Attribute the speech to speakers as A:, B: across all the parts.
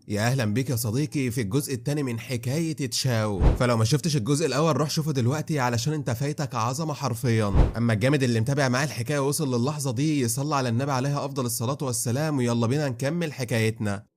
A: يا اهلا بيك يا صديقي في الجزء الثاني من حكاية تشاو. فلو ما شفتش الجزء الاول روح شوفه دلوقتي علشان انت فايتك عظمة حرفيا. اما الجامد اللي متابع معاه الحكاية وصل للحظة دي يصلي على النبي عليها افضل الصلاة والسلام، ويلا بينا نكمل حكايتنا.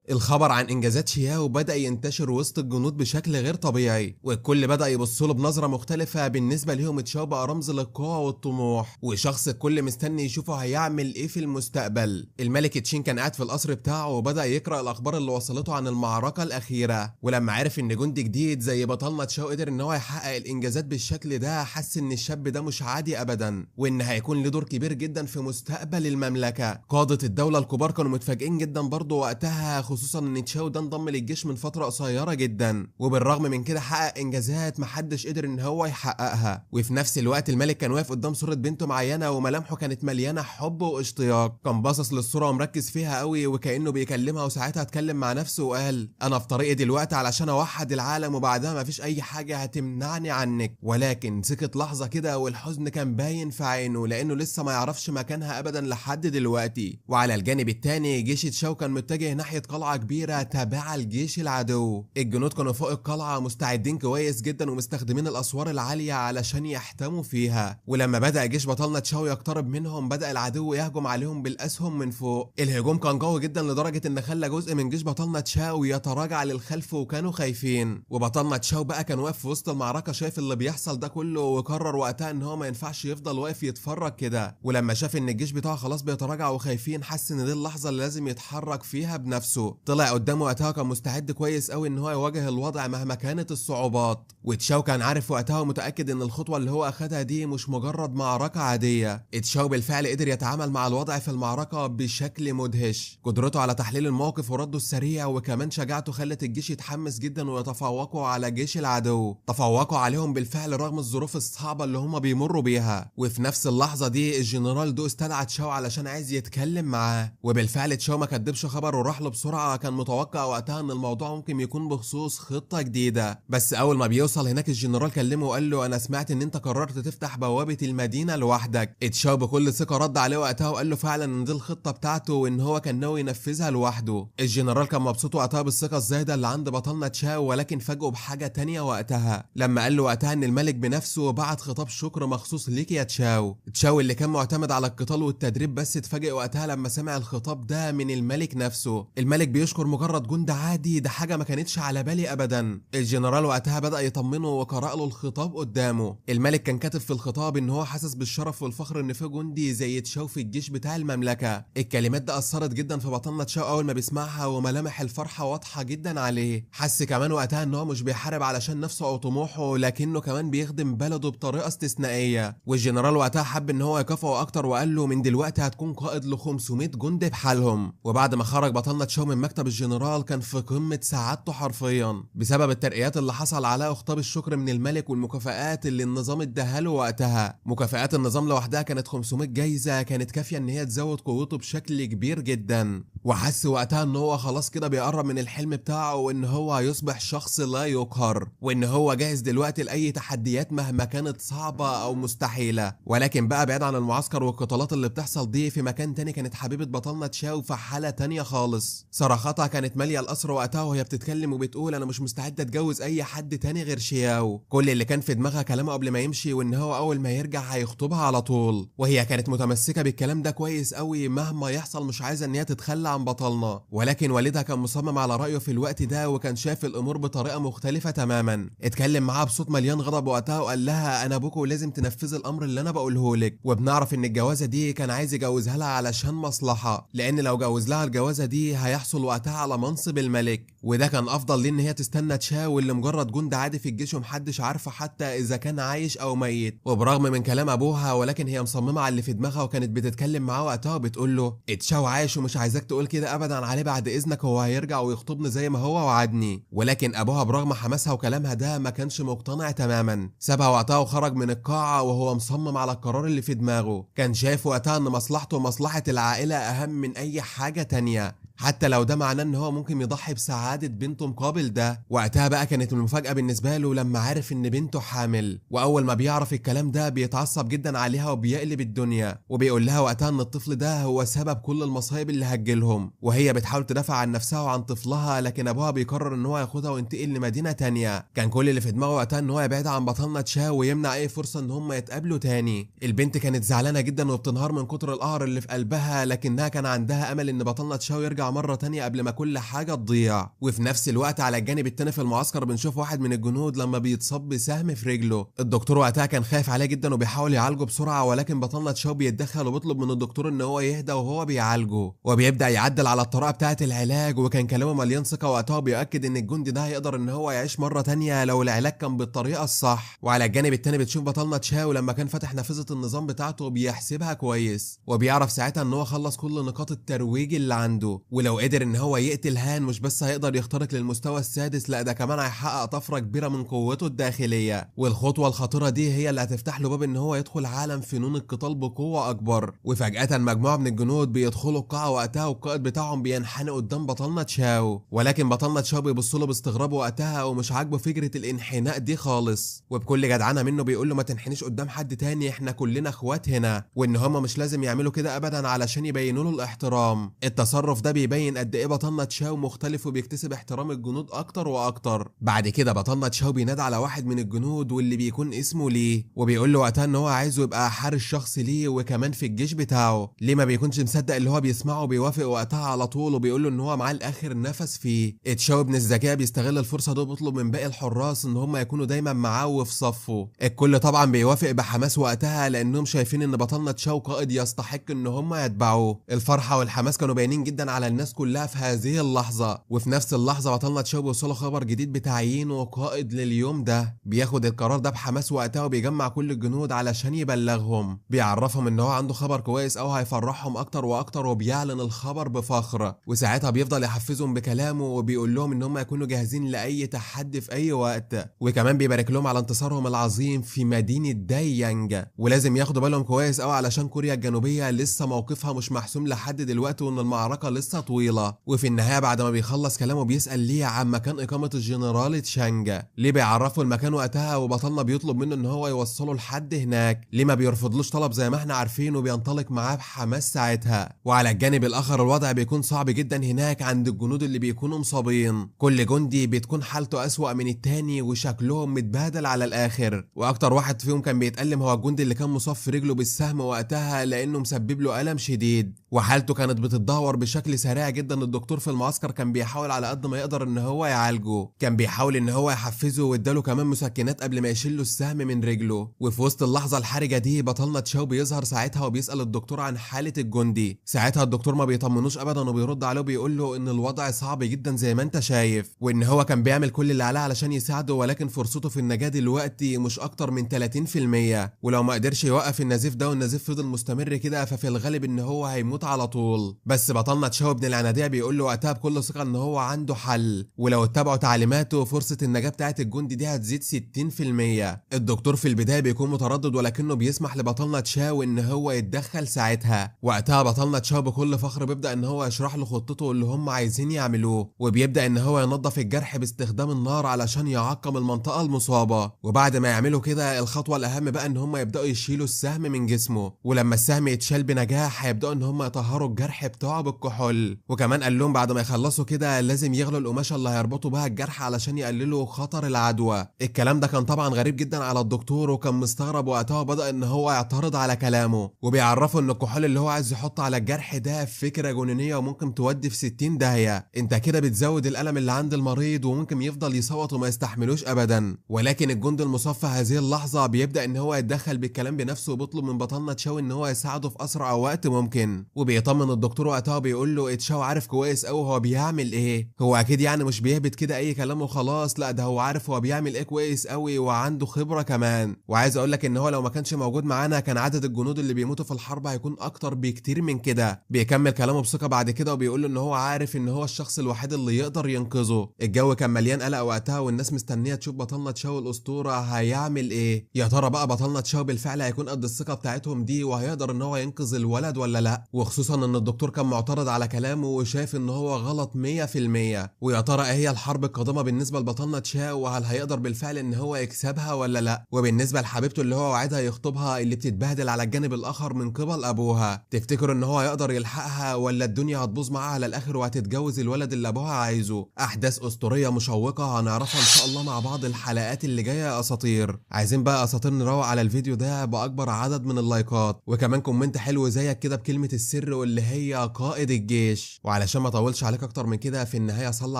A: الخبر عن انجازات شياو بدأ ينتشر وسط الجنود بشكل غير طبيعي، والكل بدأ يبص له بنظرة مختلفة. بالنسبة ليهم تشاو بقى رمز للقوة والطموح، وشخص الكل مستني يشوفه هيعمل ايه في المستقبل. الملك تشين كان قاعد في القصر بتاعه وبدأ يقرأ الاخبار اللي وصلته عن المعركة الأخيرة، ولما عرف ان جندي جديد زي بطلنا تشاو قدر ان هو يحقق الانجازات بالشكل ده، حس ان الشاب ده مش عادي ابدا، وان هيكون له دور كبير جدا في مستقبل المملكة. قادة الدولة الكبار كانوا متفاجئين جدا برضه وقتها، خصوصا ان تشاو ده انضم للجيش من فترة قصيرة جدا، وبالرغم من كده حقق انجازات محدش قدر ان هو يحققها. وفي نفس الوقت الملك كان واقف قدام صوره بنته معينة، وملامحه كانت مليانة حب واشتياق. كان باصص للصورة ومركز فيها قوي وكانه بيكلمها، وساعتها اتكلم مع نفسه وقال: انا في طريقي دلوقتي علشان اوحد العالم، وبعدها مفيش اي حاجة هتمنعني عنك. ولكن سكت لحظة كده والحزن كان باين في عينه، لانه لسه ما يعرفش مكانها ابدا لحد دلوقتي. وعلى الجانب الثاني جيش تشاو كان متجه ناحية قلعة كبيرة تابعة لجيش العدو. الجنود كانوا فوق القلعة مستعدين كويس جدا ومستخدمين الأسوار العالية علشان يحتموا فيها. ولما بدأ جيش بطلنا تشاو يقترب منهم، بدأ العدو يهجم عليهم بالأسهم من فوق. الهجوم كان قوي جدا لدرجة إن خلى جزء من جيش بطلنا تشاو يتراجع للخلف وكانوا خايفين. وبطلنا تشاو بقى كان واقف في وسط المعركة شايف اللي بيحصل ده كله، وقرر وقتها إن هو ما ينفعش يفضل واقف يتفرج كده. ولما شاف إن الجيش بتاعه خلاص بيتراجع وخايفين، حس إن دي اللحظة اللي لازم يتحرك فيها بنفسه. طلع قدامه وقتها كان مستعد كويس قوي ان هو يواجه الوضع مهما كانت الصعوبات. وتشاو كان عارف وقتها ومتاكد ان الخطوة اللي هو اخدها دي مش مجرد معركة عادية. تشاو بالفعل قدر يتعامل مع الوضع في المعركة بشكل مدهش. قدرته على تحليل الموقف ورده السريع وكمان شجاعته خلت الجيش يتحمس جدا ويتفوقوا على جيش العدو. تفوقوا عليهم بالفعل رغم الظروف الصعبة اللي هما بيمروا بيها. وفي نفس اللحظة دي الجنرال دو استدعى تشاو علشان عايز يتكلم معاه، وبالفعل تشاو ما كدبش خبر وراح له بسرعة. كان متوقع وقتها ان الموضوع ممكن يكون بخصوص خطة جديدة، بس اول ما بيوصل هناك الجنرال كلمة وقال له: انا سمعت ان انت قررت تفتح بوابة المدينة لوحدك. تشاو بكل ثقة رد عليه وقتها وقال له فعلا ان دي الخطة بتاعته وان هو كان ناوي ينفذها لوحده. الجنرال كان مبسوط وقتها بالثقة الزايدة اللي عند بطلنا تشاو، ولكن فاجئه بحاجة تانية وقتها لما قال له وقتها ان الملك بنفسه بعت خطاب شكر مخصوص ليك يا تشاو. تشاو اللي كان معتمد على القتال والتدريب بس اتفاجئ وقتها لما سمع الخطاب ده من الملك نفسه. الملك بيشكر مجرد جند عادي، ده حاجة ما كانتش على بالي ابدا. الجنرال وقتها بدأ يطمنه وقرأ له الخطاب قدامه. الملك كان كاتب في الخطاب ان هو حاسس بالشرف والفخر ان في جندي زي تشاو في الجيش بتاع المملكة. الكلمات ده اثرت جدا في بطلنا تشاو اول ما بيسمعها، وملامح الفرحة واضحة جدا عليه. حس كمان وقتها ان هو مش بيحارب علشان نفسه او طموحه، لكنه كمان بيخدم بلده بطريقة استثنائية. والجنرال وقتها حب ان هو يكافئه اكتر وقال له: من دلوقتي هتكون قائد ل 500 جندي بحالهم. وبعد ما خرج بطلنا تشاو من مكتب الجنرال كان في قمة سعادته حرفيا بسبب الترقيات اللي حصل عليها خطاب الشكر من الملك والمكافآت اللي النظام اداها له وقتها. مكافآت النظام لوحدها كانت 500 جايزة، كانت كافية ان هي تزود قوته بشكل كبير جدا. وحس وقتها ان هو خلاص كده بيقرب من الحلم بتاعه، وان هو هيصبح شخص لا يقهر، وان هو جاهز دلوقتي لأي تحديات مهما كانت صعبة او مستحيلة. ولكن بقى بعيد عن المعسكر والقتالات اللي بتحصل دي، في مكان تاني كانت حبيبة بطلنا تشاو في حالة تانية خالص. صرخاتها كانت ماليه القصر وقتها وهي بتتكلم وبتقول: انا مش مستعدة اتجوز اي حد تاني غير شياو. كل اللي كان في دماغها كلامه قبل ما يمشي، وان هو اول ما يرجع هيخطبها على طول. وهي كانت متمسكة بالكلام ده كويس قوي، مهما يحصل مش عايزه ان هي تتخلى عن بطلنا. ولكن والدها كان مصمم على رايه في الوقت ده، وكان شايف الامور بطريقة مختلفة تماما. اتكلم معاها بصوت مليان غضب وقتها وقال لها: انا ابوك ولازم تنفذي الامر اللي انا بقوله لك. وبنعرف ان الجوازه دي كان عايز يجوزها لها علشان مصلحة، لان لو جوز لها الجوازه دي هيحصل وقتها على منصب الملك، وده كان افضل ليه ان هي تستنى تشاو اللي مجرد جند عادي في الجيش ومحدش عارفه حتى اذا كان عايش او ميت. وبرغم من كلام ابوها، ولكن هي مصممه على اللي في دماغها، وكانت بتتكلم معاه وقتها وبتقول له: تشاو عايش ومش عايزاك تقول كده ابدا عليه، بعد اذنك هو هيرجع ويخطبني زي ما هو وعدني. ولكن ابوها برغم حماسها وكلامها ده ما كانش مقتنع تماما، سابها وقتها وخرج من القاعة وهو مصمم على القرار اللي في دماغه. كان شايف وقتها ان مصلحته ومصلحه العائلة اهم من اي حاجة تانية. حتى لو ده معناه ان هو ممكن يضحي بسعادة بنته مقابل ده. وقتها بقى كانت المفاجاة بالنسبة له لما عرف ان بنته حامل، واول ما بيعرف الكلام ده بيتعصب جدا عليها وبيقلب الدنيا، وبيقول لها وقتها ان الطفل ده هو سبب كل المصايب اللي هتجيلهم. وهي بتحاول تدافع عن نفسها وعن طفلها، لكن ابوها بيقرر ان هو ياخدها وينتقل لمدينة تانية. كان كل اللي في دماغه وقتها ان هو يبعد عن بطلنا تشاو ويمنع اي فرصة ان هم يتقابلوا تاني. البنت كانت زعلانة جدا وبتنهار من كتر القهر اللي في قلبها، لكنها كان عندها امل ان بطلنا تشاو يرجع مرة تانية قبل ما كل حاجة تضيع. وفي نفس الوقت على الجانب التاني في المعسكر بنشوف واحد من الجنود لما بيتصاب بسهم في رجله. الدكتور وقتها كان خايف عليه جدا وبيحاول يعالجه بسرعة، ولكن بطلنا تشاو بيتدخل وبيطلب من الدكتور ان هو يهدى وهو بيعالجه، وبيبدا يعدل على الطريقة بتاعه العلاج. وكان كلامه مليان ثقة وقتها، بيأكد ان الجندي ده هيقدر ان هو يعيش مرة تانية لو العلاج كان بالطريقة الصح. وعلى الجانب التاني بتشوف بطلنا تشاو لما كان فاتح نافذة النظام بتاعته بيحسبها كويس، وبيعرف ساعتها ان هو خلص كل نقاط الترويج اللي عنده، ولو قدر ان هو يقتل هان مش بس هيقدر يخترق للمستوى السادس، لا ده كمان هيحقق طفرة كبيرة من قوته الداخلية. والخطوة الخطيرة دي هي اللي هتفتح له باب ان هو يدخل عالم فنون القتال بقوة اكبر. وفجاة مجموعة من الجنود بيدخلوا القاعة وقتها، والقائد بتاعهم بينحني قدام بطلنا تشاو، ولكن بطلنا تشاو بيبص له باستغراب وقتها ومش عاجبه فكرة الانحناء دي خالص، وبكل جدعنه منه بيقول له ما تنحنيش قدام حد تاني، احنا كلنا اخوات هنا، وان هما مش لازم يعملوا كده ابدا علشان يبينوا له الاحترام. التصرف ده بيبين قد ايه بطلنا تشاو مختلف وبيكتسب احترام الجنود اكتر واكتر. بعد كده بطلنا تشاو بينادى على واحد من الجنود واللي بيكون اسمه ليه، وبيقول له وقتها ان هو عايزه يبقى حارس شخصي ليه وكمان في الجيش بتاعه. ليه ما بيكونش مصدق اللي هو بيسمعه، بيوافق وقتها على طول وبيقول له ان هو معاه لاخر نفس فيه. تشاو ابن الذكاء بيستغل الفرصة دي وبيطلب من باقي الحراس ان هم يكونوا دايما معاه وفي صفة. الكل طبعا بيوافق بحماس وقتها لانهم شايفين ان بطلنا تشاو قائد يستحق ان هم يتبعوه. الفرحة والحماس كانوا باينين جدا على الناس كلها في هذه اللحظة. وفي نفس اللحظة بطلنا تشاو بيوصله خبر جديد بتعيينه قائد لليوم ده. بياخد القرار ده بحماس وقتها وبيجمع كل الجنود علشان يبلغهم، بيعرفهم ان هو عنده خبر كويس او هيفرحهم اكتر واكتر، وبيعلن الخبر بفخر. وساعتها بيفضل يحفزهم بكلامه وبيقول لهم ان هم يكونوا جاهزين لاي تحدي في اي وقت، وكمان بيبارك لهم على انتصارهم العظيم في مدينة دايانج. ولازم ياخدوا بالهم كويس قوي علشان كوريا الجنوبية لسه موقفها مش محسوم لحد دلوقتي وان المعركة لسه طويلة. وفي النهاية بعد ما بيخلص كلامه بيسال ليه عن مكان اقامه الجنرال تشانج. ليه بيعرفه المكان وقتها، وبطلنا بيطلب منه ان هو يوصله لحد هناك. ليه ما بيرفضلوش طلب زي ما احنا عارفين وبينطلق معاه بحماس ساعتها. وعلى الجانب الاخر الوضع بيكون صعب جدا هناك عند الجنود اللي بيكونوا مصابين، كل جندي بتكون حالته اسوأ من التاني وشكلهم متبهدل على الاخر. واكتر واحد فيهم كان بيتألم هو الجندي اللي كان مصاب في رجله بالسهم وقتها لانه مسبب له ألم شديد، وحالته كانت بتتدهور بشكل سريع جدا. الدكتور في المعسكر كان بيحاول على قد ما يقدر ان هو يعالجه، كان بيحاول ان هو يحفزه واداله كمان مسكنات قبل ما يشيل له السهم من رجله. وفي وسط اللحظة الحرجة دي بطلنا تشاو بيظهر ساعتها وبيسأل الدكتور عن حاله الجندي. ساعتها الدكتور ما بيطمنوش ابدا وبيرد عليه وبيقول له ان الوضع صعب جدا زي ما انت شايف، وان هو كان بيعمل كل اللي عليه علشان يساعده، ولكن فرصته في النجاة دلوقتي مش اكتر من 30%، ولو ما قدرش يوقف النزيف ده والنزيف فضل مستمر كده ففي الغالب ان هو هيموت على طول. بس بطلنا تشاو ابن العنادية بيقول له وقتها بكل ثقة ان هو عنده حل، ولو اتبعوا تعليماته فرصة النجاة بتاعه الجندي دي هتزيد 60%. الدكتور في البداية بيكون متردد ولكنه بيسمح لبطلنا تشاو ان هو يتدخل ساعتها. وقتها بطلنا تشاو بكل فخر بيبدا ان هو يشرح له خطته اللي هم عايزين يعملوه، وبيبدا ان هو ينظف الجرح باستخدام النار علشان يعقم المنطقة المصابة. وبعد ما يعملوا كده الخطوة الاهم بقى ان هم يبداوا يشيلوا السهم من جسمه، ولما السهم يتشال بنجاح هيبداوا ان هم يطهروا الجرح بتاعه بالكحول. وكمان قال لهم بعد ما يخلصوا كده لازم يغلوا القماشه اللي هيربطوا بها الجرح علشان يقللوا خطر العدوى. الكلام ده كان طبعا غريب جدا على الدكتور وكان مستغرب وقتها، وبدا ان هو يعترض على كلامه، وبيعرفه ان الكحول اللي هو عايز يحطه على الجرح ده فكرة جنونيه وممكن تودي في 60 داهية، انت كده بتزود الالم اللي عند المريض وممكن يفضل يصوت وما يستحملوش ابدا. ولكن الجندي المصاب في هذه اللحظة بيبدا ان هو يتدخل بالكلام بنفسه وبيطلب من بطلنا تشاو ان هو يساعده في اسرع وقت ممكن. وبيطمن الدكتور وقتها وبيقول له تشاو عارف كويس قوي هو بيعمل ايه، هو اكيد يعني مش بيهبط كده اي كلام وخلاص، لا ده هو عارف هو بيعمل ايه كويس قوي وعنده خبره كمان. وعايز اقول لك ان هو لو ما كانش موجود معانا كان عدد الجنود اللي بيموتوا في الحرب هيكون اكتر بكتير من كده. بيكمل كلامه بثقة بعد كده وبيقول له ان هو عارف ان هو الشخص الوحيد اللي يقدر ينقذه. الجو كان مليان قلق وقتها والناس مستنيه تشوف بطلنا تشاو الاسطورة هيعمل ايه. يا ترى بقى بطلنا تشاو بالفعل هيكون قد الثقة بتاعتهم دي وهيقدر ان هو ينقذ الولد ولا لا؟ وخصوصا ان الدكتور كان معترض على كلامه كلامه وشايف ان هو غلط 100%. ويا ترى ايه هي الحرب القادمة بالنسبة لبطلنا تشاو، وهل هيقدر بالفعل ان هو يكسبها ولا لا؟ وبالنسبة لحبيبته اللي هو وعدها يخطبها اللي بتتبهدل على الجانب الاخر من قبل ابوها، تفتكروا ان هو يقدر يلحقها ولا الدنيا هتبوظ معاها على الاخر وهتتجوز الولد اللي ابوها عايزه؟ احداث اسطورية مشوقة هنعرفها ان شاء الله مع بعض الحلقات اللي جاية يا اساطير. عايزين بقى اساطير نروق على الفيديو ده باكبر عدد من اللايكات، وكمان comment حلو زيك كده بكلمه السر واللي هي قائد الجيش. وعلشان ما اطولش عليك اكتر من كده، في النهاية صلى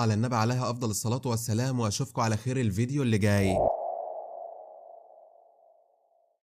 A: على النبي عليها افضل الصلاة والسلام، واشوفكم على خير الفيديو اللي جاي.